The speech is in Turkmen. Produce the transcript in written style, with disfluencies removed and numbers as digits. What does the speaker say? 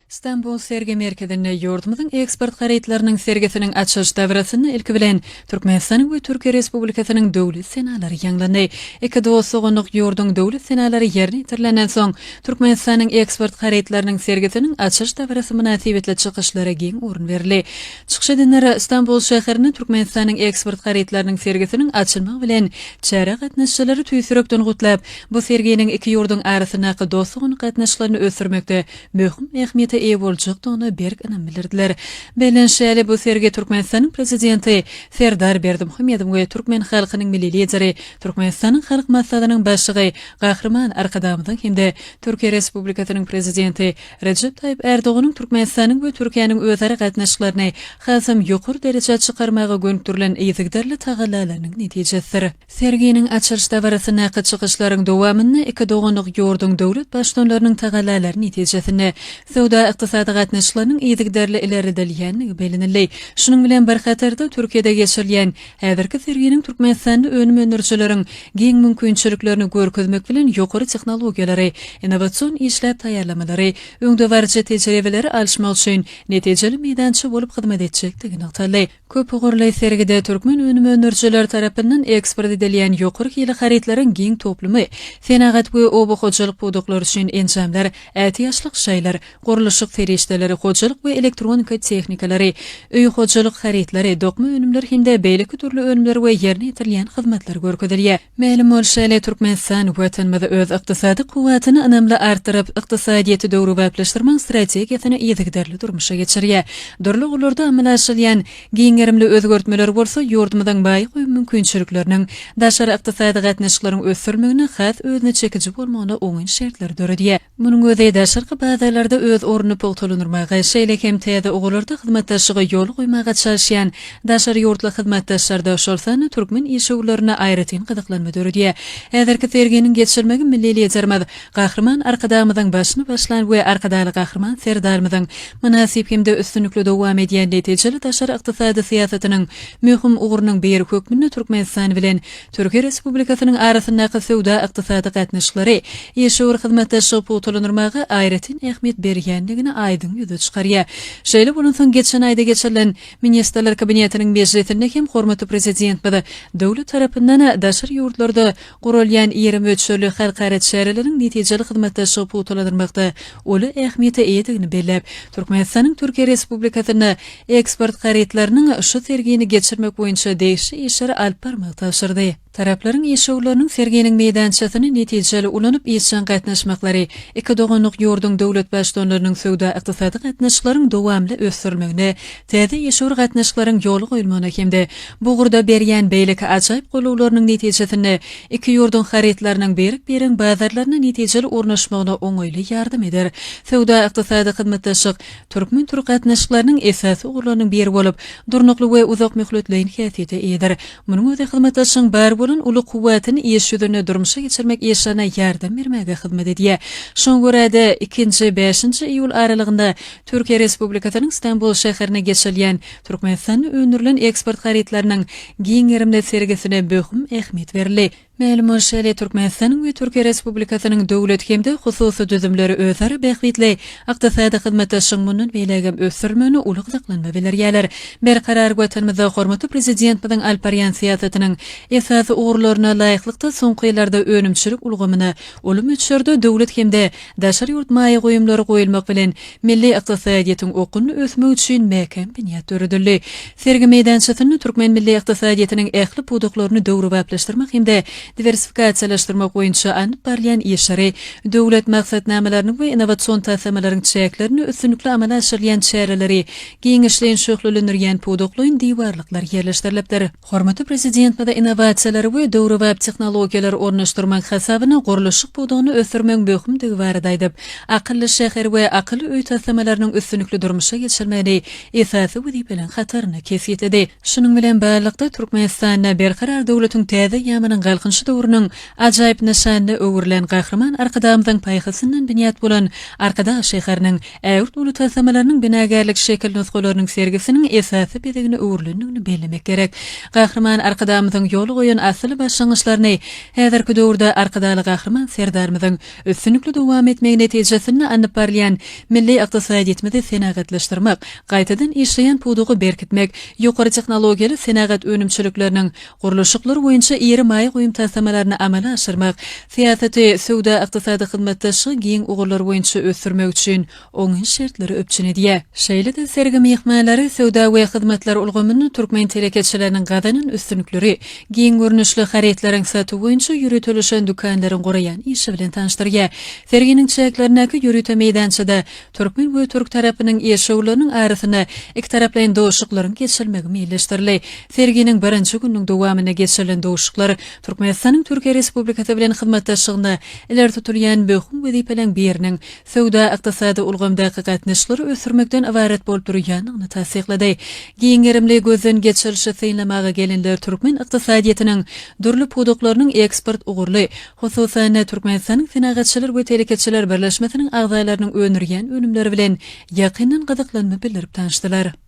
Stambul sergi merkezinde ýurdumyzyň eksport harytlarynyň sergisiniň açylyş dabarasynda ilki bilen Türkmenistanyň we Türkiýe Respublikasynyň Döwlet senalary ýaňlandy. Iki dost-doganlyk ýurduň Döwlet senalary ýerine ýetirilenden soň, Türkmenistanyň eksport harytlarynyň sergisiniň açylyş dabarasy mynasybetli çykyşlara giň orun berildi. Çykyş edenler Stambul şäherinde Türkmenistanyň eksport harytlarynyň sergisiniň açylmagy bilen çärä gatnaşyjylary tüýs ýürekden gutlap, bu serginiň iki ýurduň arasyndaky dost-doganlyk gatnaşyklaryny ösdürmekde möhüm ähmiýete eýe boljakdygyna berk ynam bildirdiler. Bellenişi ýaly, bu sergi Türkmenistanyň Prezidenti Serdar Berdimuhamedow we türkmen halkynyň Milli Lideri, Türkmenistanyň Halk Maslahatynyň Başlygy Gahryman Arkadagymyzyň hem-de Türkiýe Respublikasynyň Prezidenti Rejep Taýyp Ärdoganyň Türkmenistanyň we Türkiýäniň özara gatnaşyklaryny hasam ýokary derejä çykarmaga gönükdirilen yzygiderli tagallalarynyň netijesidir. Serginiň açylyş dabarasyndaky çykyşlaryň dowamynda iki doganlyk ýurduň döwlet Baştutanlarynyň tagallalary netijesinde söwda-ykdysady gatnaşyklarynyň yzygiderli ilerledilýändigi bellenildi. Şunuň bilen bir hatarda, Türkiýede geçirilýän häzirki serginiň Türkmenistanda önüm öndürijileriň giň mümkinçiliklerini görkezmek bilen ýokary tehnologiýalary, innowasion işläp taýýarlamalary, öňdebaryjy tejribeleri alyşmak üçin netijeli meýdança bolup hyzmat etjekdigi nygtaldy. Köpugurly sergide türkmen önüm öndürijileri tarapyndan eksport edilýän ýokary hili harytlaryň giň toplumy, senagat we oba hojalyk pudaklary üçin enjamlar, ätiýaçlyk şaýlar, gurluşyk serişdeleri, hojalyk we elektronika tehnikalary, öý hojalyk harytlary, dokma önümleri hem-de beýleki dürli önümler we ýerine ýetirilýän hyzmatlar görkezilýär. Mälim bolşy ýaly, Türkmenistan Watanymyz öz ykdysady kuwwatyny ynamly artdyryp, ykdysadyýeti döwrebaplaşdyrmagyň strategiýasyny yzygiderli durmuşa geçirýär. Dürli ugurlarda amala aşyrylýan giň gerimli özgertmeler bolsa ýurdumyzyň baý goýum mümkinçilikleriniň daşary ykdysady gatnaşyklaryň ösdürilmegine has özüne çekiji bolmagyna oňyn şertleri döredýär. Munuň özi daşarky bazarlarda öz ornuny pugtalandyrmaga, şeýle hem täze ugurlarda hyzmatdaşlygy ýola goýmaga çalyşýan daşary ýurtly hyzmatdaşlarda, şol sanda türkmen işewürlerinde aýratyn gyzyklanma döredýär. Häzirki serginiň geçirilmegi milli Liderimiz Gahryman Arkadagymyzyň başyny başlan we Arkadagly Gahryman Serdarymyzyň mynasyp hem-de üstünlikli dowam edýän netijeli daşary ykdysady syýasatynyň möhüm ugrunyň biri hökmünde Türkmenistan bilen Türkiýe Respublikasynyň arasyndaky söwda-ykdysady gatnaşyklary, işewür hyzmatdaşlygy pugtalandyrmaga aýratyn ähmiýet berýändigini aýdyň ýüze çykarýar. Şeýle bolansoň, geçen aýda geçirilen Ministrler Kabinetiniň mejlisinde hem hormatly Prezidentimiz döwlet tarapyndan daşary ýurtlarda guralýan iri möçberli halkara çäreleriň netijeli hyzmatdaşlygy pugtalandyrmakda uly ähmiýete eýedigini belläp, Türkmenistanyň Türkiýe Respublikasynda Eksport harytlarynyň şu sergini geçirmek boýunça degişli işleri alyp barmagy tabşyrdy. Taraplaryň işewürleriniň serginiň meýdançasyny netijeli ulanyp işjeň gatnaşmaklary iki doganlyk ýurduň döwlet Baştutanlarynyň söwda-ykdysady gatnaşyklaryň dowamly ösdürilmegine, täze işewür gatnaşyklaryň ýola goýulmagyna hem-de bu ugurda berýän beýleki ajaýyp golawlarynyň netijesinde iki ýurduň harytlarynyň birek-biregiň bazarlaryna netijeli ornaşmagyna oňaýly ýardam eder. Söwda-ykdysady hyzmatdaşlyk Türkmen-türk gatnaşyklarynyň esasy ugurlarynyň biri bolup, durnukly we uzak möhletleýin häsiýete eýedir. Munuň özi hyzmatdaşlygyň bar bolan uly kuwwatyny iş ýüzünde durmuşa geçirmek işlerine ýardam bermäge hyzmat edýär. Şoňa görä-de, ikinji, bäşinji iýul aralygynda Türkiýe Respublikasynyň Stambul şäherinde geçirilýän Türkmenistanda öndürilen eksport harytlarynyň giň gerimli sergisine möhüm ähmiýet berildi. Mälim bolşy ýaly, Türkmenistanyň we Türkiýe Respublikasynyň döwlet hem-de hususy düzümleri özara bähbitli ykdysady hyzmatdaşlygyň mundan beýlägem ösdürilmegine uly gyzyklanma bildirýärler. Berkarar Watanymyzda hormatly Prezidentimiziň alyp barýan syýasatynyň esasy ugurlaryna laýyklykda soňky ýyllarda önümçilik ulgamyna uly möçberde döwlet hem-de daşary ýurt maýa goýumlary goýulmak bilen, milli ykdysadyýetiň okgunly ösmegi üçin mäkäm binýat döredildi. Sergi meýdançasynda türkmen milli ykdysadyýetiniň ähli pudaklaryny döwrebaplaşdyrmak hem-de diwersifikasiýalaşdyrmak boýunça alnyp barylýan işleri, döwlet maksatnamalarynyň we innowasion taslamalaryň çäklerinde üstünlikli amala aşyrylýan çäreleri giňişleýin şöhlelendirýän pudaklaýyn diwarlyklar ýerleşdirilipdir. Hormatly Prezidentimize innowasiýalary we döwrebap tehnologiýalary ornaşdyrmak hasabyna gurluşyk pudagyny ösdürmegiň möhümdigi barada aýdyp, akylly şäher we akylly öý taslamalarynyň üstünlikli durmuşa geçirilmegini esasy wezipeleriň hatarynda kesgitledi. Şunuň bilen baglylykda, Türkmenistanda Berkarar döwletiň täze eýýamynyň Galkynyş. Galkynyşy döwrüniň ajaýyp nyşanyna öwrülen Gahryman Arkadagymyzyň paýhasyndan binýat bolan Arkadag şäheriniň ägirt uly taslamalarynyň binagärlik şekil nusgalarynyň sergisiniň esasy bezegine öwrülendigini bellemek gerek. Gahryman Arkadagymyzyň ýola goýan asyly başlangyçlaryny häzirki döwürde Arkadagly Gahryman Serdarymyzyň üstünlikli dowam etmegi netijesinde alnyp barylýan milli ykdysadyýetimizi senagatlaşdyrmak, gaýtadan işleýän pudagy berkitmek, ýokary tehnologiýaly senagat önümçilikleriniň gurluşyklary boýunça iri maýa goýum taslamalaryny amala aşyrmak, syýasaty, söwda-ykdysady hyzmatdaşlygy giň ugurlar boýunça ösdürmek üçin oňyn şertleri üpjün edýär. Şeýle-de sergi myhmanlary söwda we hyzmatlar ulgamynda türkmen telekeçileriniň gazanan üstünlikleri, giň görnüşli harytlaryň satuwy boýunça ýöriteleşen dükanlaryň guraýan işi bilen tanyşdyrýar. Serginiň çäklerindäki ýörite meýdançada türkmen we türk tarapynyň işewürleriniň arasynda ikitaraplaýyn duşuşyklaryň geçirilmegi meýilleşdirildi. Serginiň birinji gününiň dowamynda geçirilen duşuşyklar Türkmenistanyň Türkiýe Respublikasy bilen hyzmatdaşlygynda ileri tutulýan möhüm wezipeleriň biriniň söwda-ykdysady ulgamdaky gatnaşyklary ösdürmekden ybarat bolup durýandygyny tassyklady. Giň gerimli gözden geçirilişi synlamaga gelenler türkmen ykdysadyýetiniň dürli pudaklarynyň eksport ugurly, hususan-da, Türkmenistanyň Senagatçylar we telekeçiler birleşmesiniň agzalarynyň öndürýän önümleri bilen ýakyndan gyzyklanma bildirip tanyşdylar.